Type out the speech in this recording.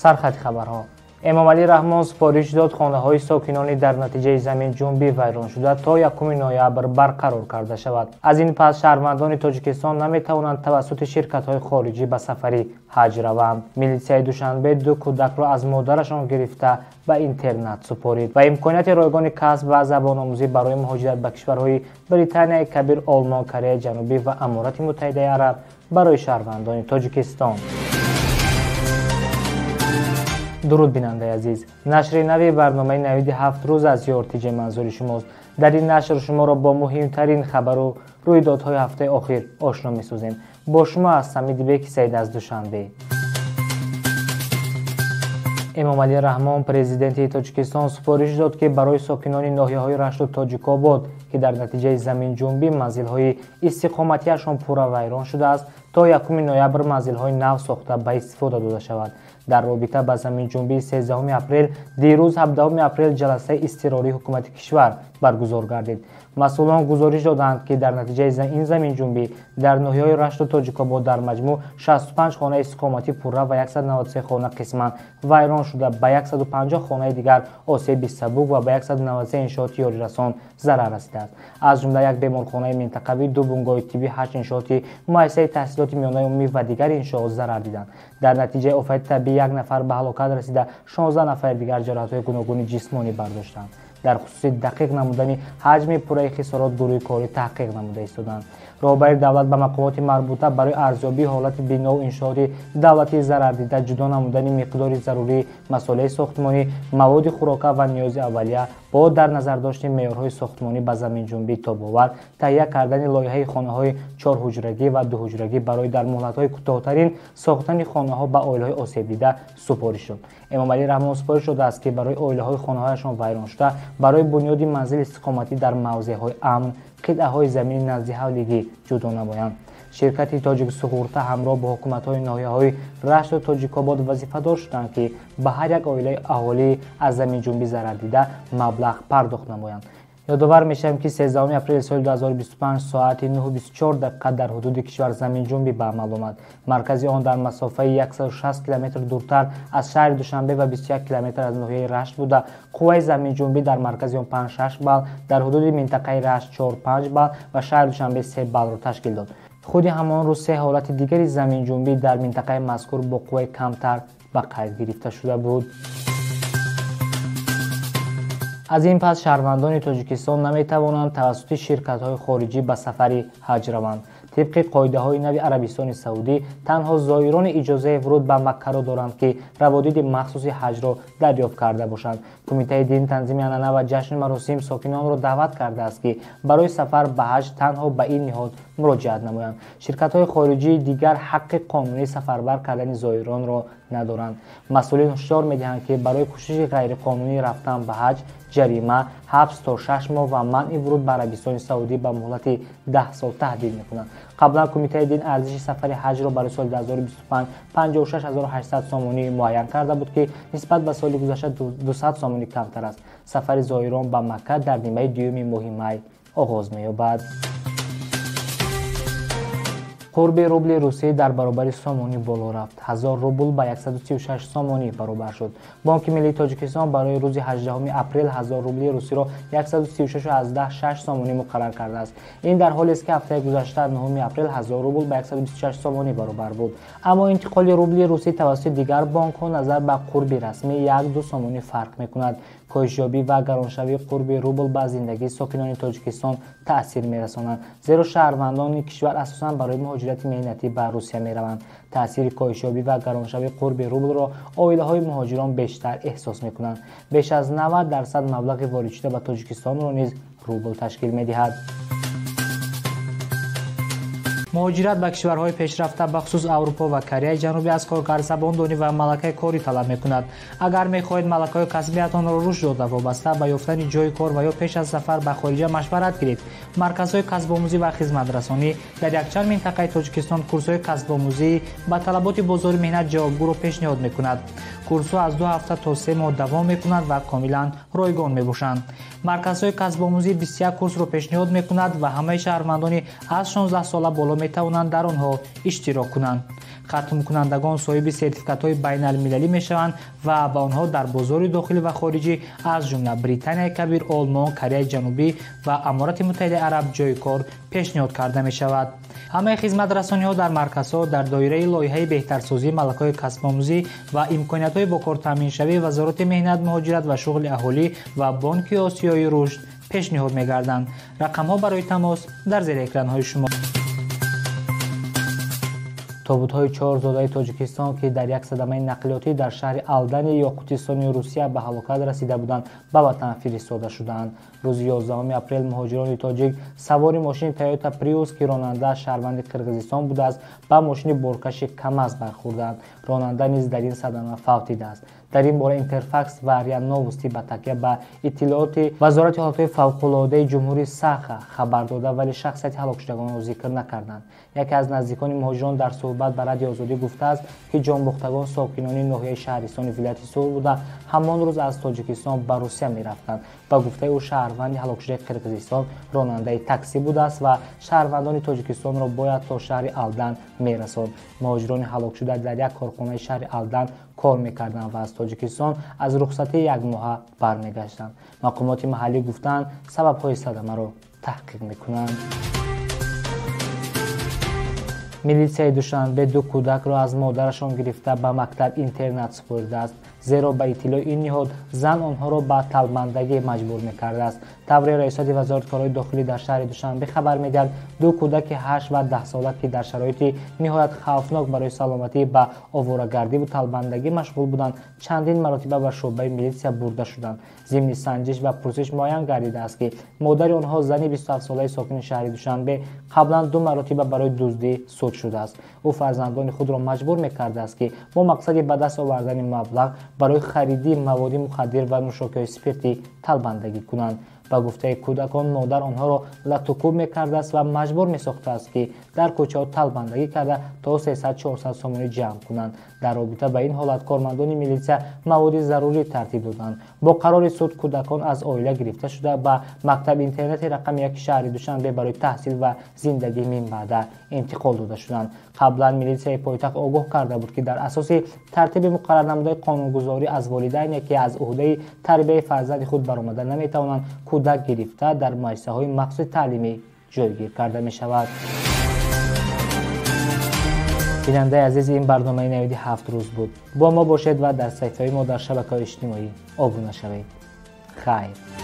Сархати хабарҳо. Эмомалӣ Раҳмон супориш дод хонаҳои сокинони дар натиҷаи заминҷунбӣ вайрон шуда то 1 ноябр барқарор карда шавад. Аз ин пас шаҳрвандони Тоҷикистон наметавонанд тавассути ширкатҳои хориҷӣ ба сафари ҳаҷ раванд. Милитсияи Душанбе 2 кӯдакро аз модарашон гирифта ба интернат супорид ва имконияти ройгони касб ва забономӯзӣ барои муҳоҷират ба кишварҳои Британияи Кабир, Олмон, Кореяи Ҷанубӣ ва Аморати Муттаҳидаи Араб барои шаҳрвандони Тоҷикистон. Дуруд, бинандаи азиз. Нашри нави барномаи навиди 7 рӯз аз ЮРТЖ манзури шумост. Дар ин нашр шуморо бо муҳимтарин хабару рӯйдодҳои ҳафтаи охир ошно месозем. Бо шумо ҳастам Идибеки Саид аз Душанбе. Эмомалӣ Раҳмон, президенти Тоҷикистон, супориш дод, ки барои сокинони ноҳияҳои Рашту Тоҷикобод, ки дар натиҷаи заминҷунбӣ манзилҳои истиқоматиашон пурра вайрон шудааст, то 1 ноябр манзилҳои нав сохта ба истифода дода шавад. Дар робита ба заминҷунбии 13 апрел, дирӯз 17 апрел ҷаласаи изтирории ҳукумати кишвар баргузор гардид. Масъулон гузориш доданд, ки дар натиҷаи ин заминҷунбӣ дар ноҳияҳои Рашту Тоҷикобод дар маҷмӯъ 65 хонаи истиқоматӣ пурра ва 193 хона қисман вайрон шуда, ба 150 хонаи дигар осеби сабук ва ба 193 иншооти ёрирасон зарар расидааст. Аз ҷумла як беморхонаи минтақавӣ, 2 бунгоҳи тиббӣ, 8 иншооти муассисаи таҳсилоти миёнаи умумӣ ва дигар иншоот зарар диданд. Дар натиҷаи офати табиӣ 1 нафар ба ҳалокат расида, 16 нафари дигар ҷароҳатҳои гуногуни ҷисмонӣ бардоштанд. Дар хусуси дақиқ намудани ҳаҷми пурраи хисорот гурӯҳи корӣ таҳқиқ намуда истоданд. Роҳбари давлат ба мақомоти марбута барои арзёбии ҳолати бинову иншооти давлатии зарардида, ҷудо намудани миқдори зарурии масолеҳи сохтмонӣ, маводи хӯрока ва ниёзи аввалия бо дар назардошти меъёрҳои сохтмонӣ ба заминҷунбӣ тобовар, таҳия кардани лоиҳаи хонаҳои 4-ҳуҷрагӣ ва 2-ҳуҷрагӣ барои дар муҳлатҳои кӯтоҳтарин сохтани хонаҳо ба оилаҳои осебдида супориш шуд. Эмомалӣ Раҳмон супориш додааст, ки барои оилаҳои хонаҳояшон вайрон шуда барои бунёди манзили истиқоматӣ дар мавзеъҳои амн қитъаҳои замини назди ҳавлигӣ ҷудо намоянд. Ширкати Тоҷиксуғурта ҳамроҳ бо ҳукуматҳои ноҳияҳои Рашту Тоҷикобод вазифадор шуданд, ки ба ҳар як оилаи аҳолӣ аз заминҷунбӣ зарардида маблағ пардохт намоянд. Ёдовар мешавем, ки 13 апрели соли 2025 соати 9:24 дақиқа дар ҳудуди кишвар заминҷунбӣ ба амал омад. Маркази он дар масофаи 160 километр дуртар аз шаҳри Душанбе ва 21 километр аз ноҳияи Рашт буда, қувваи заминҷунбӣ дар маркази он 5-6 балл, дар ҳудуди минтақаи Рашт 4-5 балл ва шаҳри Душанбе 3 баллро ташкил дод. Худи ҳамон рӯз 3 ҳолати дигари заминҷунбӣ дар минтақаи мазкур бо қувваи камтар ба қайд гирифта шуда буд. Аз ин пас шаҳрвандони Тоҷикистон наметавонанд тавассути ширкатҳои хориҷӣ ба сафари ҳаҷ раванд. Тибқи қоидаҳои нави Арабистони Саудӣ, танҳо зоирони иҷозаи вуруд ба Маккаро доранд, ки раводиди махсуси ҳаҷро дарёфт карда бошанд. Кумитаи дин, танзими анъана ва ҷашни маросим сокинонро даъват кардааст, ки барои сафар ба ҳаҷ танҳо ба ин ниҳод муроҷиат намоянд. Ширкатҳои хориҷии дигар ҳаққи қонунии сафарбар кардани зоиронро надоранд. Масъулин ҳушдор медиҳанд, ки барои кӯшиши ғайриқонунӣ рафтан ба ҳаҷ ҷарима, ҳабс то 6 моҳ ва манъи вуруд ба Арабистони Саудӣ ба муҳлати 10 сол таҳдид мекунанд. Қаблан Кумитаи дин арзиши сафари ҳаҷро барои соли 2025 56800 сомонӣ муайян карда буд, ки нисбат ба соли гузашта 200 сомонӣ камтар аст. Сафари зоирон ба Макка дар нимаи дуюми моҳи май оғоз меёбад. Қурби рубли Русия дар баробари сомонӣ боло рафт. 1000 рубл ба 136 сомонӣ баробар шуд. Бонки миллии Тоҷикистон барои рӯзи 18 апрел 1000 рубли русиро 136,6 сомонӣ муқаррар кардааст. Ин дар ҳолест, ки ҳафтаи гузашта 9 апрел 1000 рубл ба 126 сомонӣ баробар буд. Аммо интиқоли рубли русӣ тавассути дигар бонкҳо назар ба қурби расмӣ 1-2 сомонӣ фарқ мекунад. Коҳишёбӣ ва гароншавии қурби рубл ба зиндагии сокинони Тоҷикистон таъсир мерасонанд, зеро шаҳрвандони кишвар асосан барои муҳоҷирати меҳнатӣ ба Русия мераванд. Таъсири коҳишёбӣ ва гароншавии қурби рублро оилаҳои муҳоҷирон бештар эҳсос мекунанд. Беш аз 90% маблағи воридшуда ба Тоҷикистонро низ рубл ташкил медиҳад. Муҳоҷират ба кишварҳои пешрафта, бахусус Аврупо ва Кореяи Ҷанубӣ, аз коргар забондонӣ ва малакаи корӣ талаб мекунад. Агар мехоҳед малакаҳои касбиятонро рушд дода, вобаста ба ёфтани ҷойи кор ва ё пеш аз сафар ба хориҷа машварат гиред. Марказҳои касбомӯзӣ ва хизматрасонӣ дар якчанд минтақаи Тоҷикистон курсҳои касбомӯзӣ ба талаботи бозори меҳнат ҷавобгӯро пешниҳод мекунад. Курсҳо аз 2 ҳафта то 3 моҳ давом мекунанд ва комилан ройгон мебошанд. Марказҳои касбомӯзӣ 21 курсро пешниҳод мекунад ва ҳамаи шаҳрвандони аз 16 сола боло метавонанд дар онҳо иштирок кунанд. Хатмкунандагон соҳиби сертификатҳои байналмилалӣ мешаванд ва ба онҳо дар бозори дохилӣ ва хориҷӣ, аз ҷумла Британияи Кабир, Олмон, Кореяи Ҷанубӣ ва Аморати Муттаҳидаи Араб ҷойи кор пешниҳод карда мешавад. Ҳамаи хизматрасониҳо дар марказҳо дар доираи лоиҳаи беҳтарсозии малакаҳои касбомӯзӣ ва имкониятҳои бо кор таъминшавии Вазорати меҳнат, муҳоҷират ва шуғли аҳолӣ ва Бонки Осиёи Рушд пешниҳод мегарданд. Рақамҳо барои тамос дар зери экранҳои шумо. Тобутҳои 4 зодаи Тоҷикистон, ки дар як садамаи нақлиётӣ дар шаҳри Алдани Ёқутистони Русия ба ҳалокат расида буданд, ба ватан фиристода шуданд. Рӯзи 11 апрел муҳоҷирони тоҷик савори мошини Toyota Prius, ки ронанда шаҳрванди Қирғизистон будааст, ба мошини боркаши КамАЗ бархӯрданд. Ронанда низ дар ин садама фавтидааст. Дар ин бора Интерфакс ва РИА Новости ба такя ба иттилооти Вазорати ҳолатҳои фавқулодаи Ҷумҳурии Саха хабар дода, вале шахсияти ҳалокшудагонро зикр накарданд. Яке аз наздикони муҳоҷирон дар суҳбат ба Радиои Озодӣ гуфтааст, ки ҷонбохтагон сокинони ноҳияи шаҳристони вилояти Суғд буда, ҳамон рӯз аз Тоҷикистон ба Русия мерафтанд. Ба гуфтаи ӯ, шаҳрванди ҳалокшудаи Қирғизистон ронандаи таксӣ будааст ва шаҳрвандони Тоҷикистонро бояд то шаҳри Алдан мерасонд. Муҳоҷирони ҳалокшуда дар як корхонаи шаҳри Алдан кор мекарданд ва аз Тоҷикистон аз рухсатии якмоҳа бармегаштанд. Мақомоти маҳаллӣ гуфтанд, сабабҳои садамаро таҳқиқ мекунанд. Милитсияи Душанбе 2 кӯдакро аз модарашон гирифта ба мактаб-интернат супоридааст, зеро ба иттилои ин ниҳод зан онҳоро ба талбандагӣ маҷбур мекардааст. Тавре раёсати вазорати корҳои дохилӣ дар шаҳри Душанбе хабар медиҳад, 2 кӯдаки 8 ва 10 сола, ки дар шароити ниҳоят хавфнок барои саломатӣ ба оворагардиву талбандагӣ машғул буданд, чандин маротиба ба шӯъбаи милитсия бурда шуданд. Зимни санҷиш ва пурсиш муайян гардидааст, ки модари онҳо, зани 27-солаи сокини шаҳри Душанбе, қаблан 2 маротиба барои дуздӣ суд шудааст. Ӯ фарзандони худро маҷбур мекардааст, ки бо мақсади ба даст овардани маблағ барои хариди маводи мухаддир ва нӯшокиҳои спиртӣ талбандагӣ кунанд. Ба гуфтаи кӯдакон, модар онҳоро латукӯб мекардааст ва маҷбур месохтааст, ки дар кӯчаҳо талбандагӣ карда то 300-400 сомонӣ ҷамъ кунанд. Дар робита ба ин ҳолат кормандони милитсия маводи зарурӣ тартиб доданд. Бо қарори суд кӯдакон аз оила гирифта шуда ба мактаб-интернати рақами 1 шаҳри Душанбе барои таҳсил ва зиндагии минбаъда интиқол дода шуданд. Қаблан милитсияи пойтахт огоҳ карда буд, ки дар асоси тартиби муқаррарнамудаи қонунгузорӣ аз волидайне, ки аз уҳдаи тарбияи фарзанди худ баромада наметавонанд, кӯдак гирифта дар муассисаҳои махсуси таълимӣ ҷойгир карда мешавад. Бинандаи азиз, ин барномаи навиди 7 рӯз буд. Бо мо бошед ва дар саҳифаҳои мо дар шабакаҳои иҷтимоӣ обуна шавед. Хайр.